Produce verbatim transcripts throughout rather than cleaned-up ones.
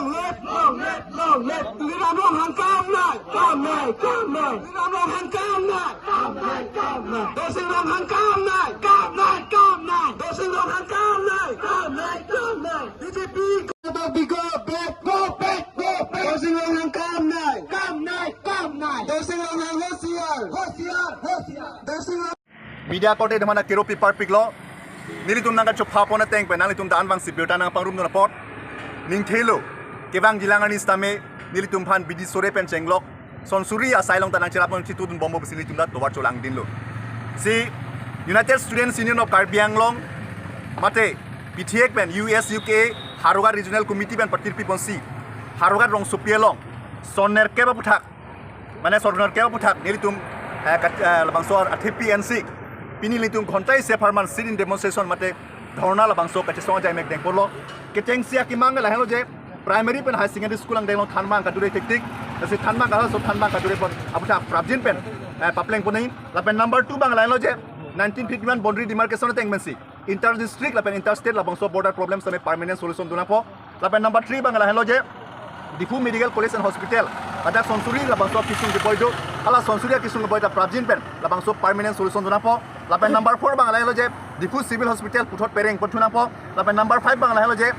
Long live, long live, long live. Tuliram Ronghang kam nai, kam nai, kam nai. Tuliram Ronghang kam nai, kam nai, kam nai. Dorsing Ronghang kam nai, kam nai, kam nai. Dorsing Ronghang kam nai, kam nai, kam nai. B J P go back, go back, go back. Dorsing Ronghang kam nai, kam nai, kam nai. Dorsing Ronghang hosiar, hosiar, hosiar. Dorsing Ronghang Media korte demana keropi parpiklo. Nelitum nangkachopha pon ateng pen nanglitum ta anvang si birta nangpangrumdun apot. Ningthelo. Kevangjilang arni sitame nelitum aphan bidi sore pen chenglok. Sonsuri asai along ta nangcherap nangchitudun bombo pusi nelitum ta tovar cholangdunlo. Si United Students Union of Karbi Anglong mate P T A pen U S U K Howraghat Regional Committee pen patirpi ponsi Howraghat rongsopi along son nerkep aphuthak mane son nerkep aphuthak nelitum, eh, kat-, eh, labangso athepi ensik. Pini nelitum ghonta isi apharman sit-in demonstration mate dhorna labangso kachesong ajai mek dengponlo. Kechengsi akemang lahenlo je primary pen high secondary school angdeng along thanbang kadure thektik. Lasi thanbang kalaso thanbang kadure pon aphuthak prapjin pen, eh, papleng pon nangji. Lapen number two abang lahenlo je nineteen fifty-one boundary demarcation ateng pensi inter district lapen inter state labangso border problems tame permanent solution dun nangpo. Lapen number three abang lahenlo je Diphu Medical College and Hospital, ladak Sonsuri labangso akisung keboi do. Hala Sonsuri akisung keboi ta prapjin pen labangso permanent solution dun nangpo. Lapen number four abang lahenlo je Diphu Civil Hospital puthot pereng pon thu nangpo. Lapen number five abang lahenlo je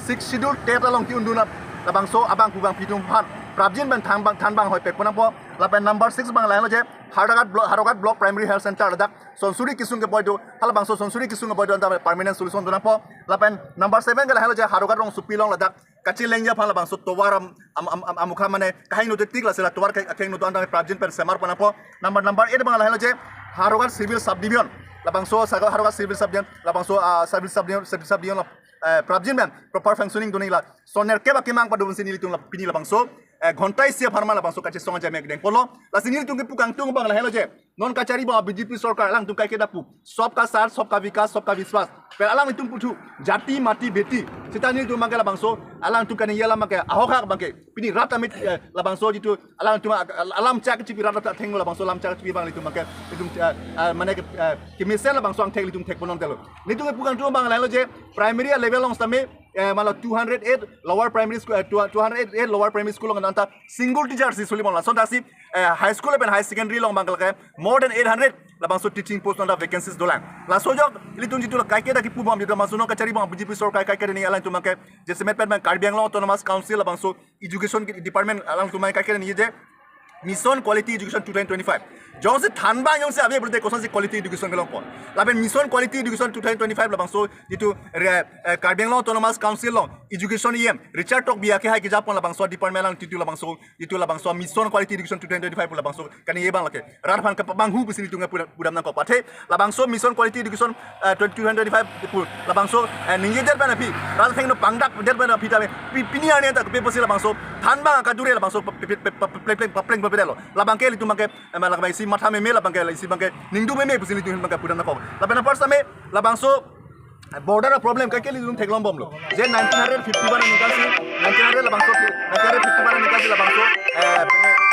Sixth Schedule TET along ki-undun labangso abang kubang pitung aphan prapjin pen thanbang, thanbang hoi pek pon nangpo. Lapen number six abang lahenlo je Howraghat Blo-, Howraghat Block Primary Health Center ladak Sonsuri kisung keboi do, halabangso Sonsuri kisung keboi do anta permanent solution dun nangpo. Lapen number seven ke lahenlo je Howraghat rongsopi along ladak kachelengji aphan labangso tovar am-, am-, am-, am-, amukha mane kahingno thektik, lasi la tovar ke-, kahingno do anta prapjin pen semar pon nangpo. Number, number eight abang lahenlo je Howraghat Civil Subdivision, labangso saga Howraghat Civil Subdivision, labangso, ah, Civil Subdivision, Civil Subdivision lo, eh, prapjin pen proper functioning dun nangji, la son nerkep akemang padunsi nelitum la pini labangso, eh, ghonta isi apharman labangso kachesong ajai mek dengponlo. Lasi nelitum kepu kangtung abang lahenlo je non kachari abang B J P sorkar alangtum kaiketa pu, "Sabka Saath, Sabka Vikas, Sabka Vishwas." Pen alangtum puthu jati mati beti. Seta nelitum abangke labangso alangtum kaningje alam abangke ahok hak abangke pini rat amit, eh, labangso jitu alangtum a-, alam chak chipi rat athenglo, labangso alam chak chipi abang nelitum abangke itum, eh, eh, mane ke, eh, kemesen labangso angthek nelitum thekpon nangdetlo. Nelitum kepu kangtung abang lahenlo je primary level along sitame, eh, mala two hundred eight lower primary school, eh, two, two hundred eight lower primary school along anta single teacher si suli bomlo. Lason thasi, eh, high school pen high secondary along abangke more than eight hundred labangso teaching post anta vacancies dolang. Laso ajok ilitum jitu la kaiketa kipu bom jitu masu non kachari abang B J P sorkar kaiketa ni alangtum abangke jasemet pen abang Karbi Anglong Autonomous Council labangso education department alangtum abang kaiketa ni je Mission Quality Education two thousand twenty-five. Jongsi thanbang jongsi ave pulote kosonsi quality education kelong pon. Lapen Mission Quality Education two thousand twenty-five labangso jitu re-, eh, Karbi Anglong Autonomous Council along education E M Richard Tokbi akehai kejapon labangso department along jitu labangso, jitu labangso Mission Quality Education two thousand twenty-five pu labangso kaningje abang lake rat aphan kepabang hu pusi nelitum pudam, pudam nangkok, athe labangso Mission Quality Education, eh, twenty twenty-five pu labangso, eh, ningjedet pen aphi, rat athengno pangdakdet pen aphi tame pi-, pini arni anta kepi pusi labangso thanbang kadure labangso pe-, pe-, pe-, pe-, pe-, pe-, pe-, papleng papleng lo. Labangke ilitum abangke, eh, labangke isi matha meme, labangke isi abangke ningduk meme pusi ilitum abangke pudam nangkok. Lapen apar same labangso border problem kaike ilitum theklong bomlo. Je nineteen fifty-one aningkan si, nineteen hundred labangso, nineteen fifty-one aningkan si labangso, eh,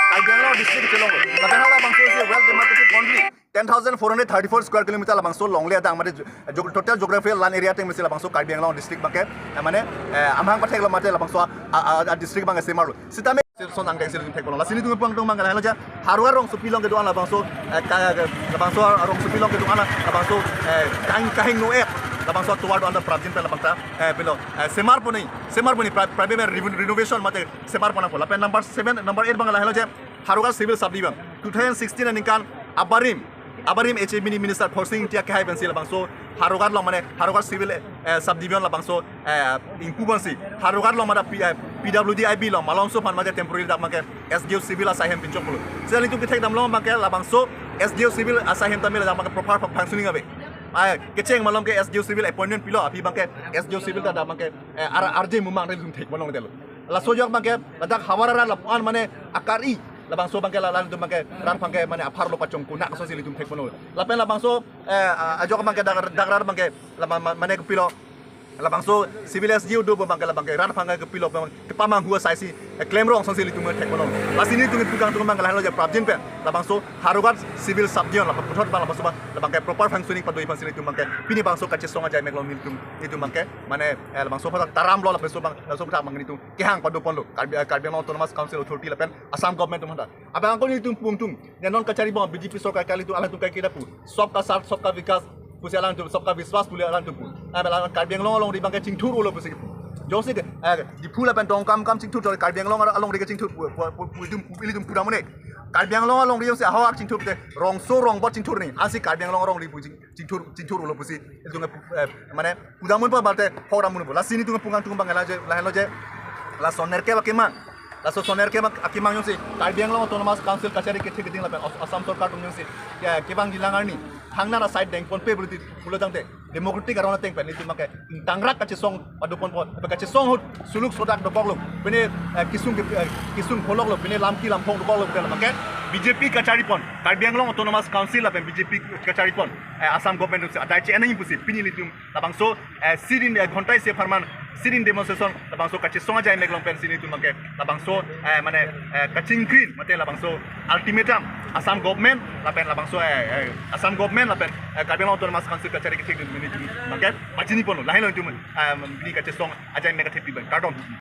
Karbi Anglong district chelonglo. Lapen halabangso isi well demarcated boundary ten thousand four hundred thirty-four square kilometer labangso longle adang mate jog-, total geographical land area ateng pensi labangso Karbi Anglong district abangke, eh, mane, eh, amahang patheklo mate labangso a, a, a, a district abangke semarlo. Sitame son angdeng si ilitum thekponlo. Lasi nelitum kepu kangtung abang lahenlo je Howraghat rongsopi along kedo-an labangso, eh, ka-, ka-, labangso rongsopi along kedo-an labangso, eh, kahing, kahingno-et labangso tovar do anta prapjin pen labangta, eh, pilo, eh, semar pon nangji, semar pon nangji pra-, prapjin pen revo-, renovation mate semar pon nangpo. Lapen number seven, number eight abang lahenlo je Howraghat Civil Subdivision two thousand sixteen aningkan abarim, abarim H A mini minister Khorsing Ingti akehai pensi labangso Howraghat along mane Howraghat Civil, eh, Subdivision labangso, eh, ingpu ponsi Howraghat along mate P-, eh, P W D I B along malomso aphan mate temporary dak abangke S D O Civil asai ahem pinchoklo. Seta ilitum kethek damlong abangke labangso S D O Civil asai ahem tame dak abangke proper functioning ave. Ai, kecheng malom ke S D O Civil appointment pilo, aphi abangke S D O Civil ta dak abangke, eh, ar-, arje mumang ilitum thekponlongdetlo. Laso ajok abangke ladak havar arat lapu-an mane akari labangso abangke la, latum abangke rat abangke mane apharlo pachongkona kosonsi ilitum thekponlo. Lapen labangso, eh, a-, ajok abangke dak, dak rat abangke la ma-, ma-, mane kopilo Labangso civil S D O do abang ke, labang ke rat aphan ke pilo abang kepamanghu asai si, eh, klemrong asonsi ilitum thek malom. Lasi nelitum pu kangtung abang ke lahenlo je prapjin pen labangso Howraghat civil subdivision labang puthot abang labangso abang labang ke proper functioning padoji aphansi ilitum abang ke pini bangso kachesong ajai meklong nelitum, ilitum abang ke mane, eh, labangso aphan taramlo, labangso abang, labangso aphan abang nelitum kehang padoponlo. Karbi, eh, Karbi Anglong Autonomous Council Authority lapen Assam government atum aphanta. Abang angko nelitum pu kangtung, ne non kachari abang B J P sorkar kali atum, alangtum kaiketa pu, sabka saath sabka vikas pusi alangtum, sabka vishwas pu alangtum pu. Abang alang Karbi Anglong alongri abang ke chingthur-olo pusi kipu. Jongsi ke, eh, Diphu lapen Dongkamukam chingthur, Karbi Anglong alongri ke chingthur pu, pu, pu, pu, ilitum pu, ilitum pu damne. Karbi Anglong alongri jongsi ahok chingthur te, rongso rongbot chingthur ni, ansi Karbi Anglong alongri pu ching, chingthur, chingthur-olo pusi ilitum, eh, mane pu damnoi pu, balte ahok damnoi pu. Lasi nelitum pu kangtung abang ke laje, lahenlo je, laso nerkep akemang, laso nerkep ak-, akemang jongsi Karbi Anglong Autonomous Council kachari kethek keding lapen As-, Assam sorkar atum jongsi, ya, kevangji alang arni thangnat asai dengponpe pulote, pulo tangte democratic aron ateng pen nelitum abang ke ingtangrak kachesong padoponpo, kachesong ahut suluk sodak dokoklo, pine, eh, kesung ke, eh, kesung pholoklo, pine lamki lamphong dokoklo, pine labang ke B J P kacharipon, Karbi Anglong Autonomous Council lapen B J P kacharipon, eh, Assam government atumsi adai che-en nangji pusi pini ilitum labangso, eh, sit-in, eh, ghonta isi apharman sit-in demonstration labangso kachesong ajai meklong pensi nelitum abang ke labangso, eh, mane, eh, kachingkrin mate labangso ultimatum Assam government lapen labangso, eh, eh, Assam government lapen, eh, Karbi Anglong Autonomous Council kachari kethek keding nelitum abang ke pachiniponlo, lahenlo nelitum, eh, pini kachesong ajai mek kathepi abang. Kardom.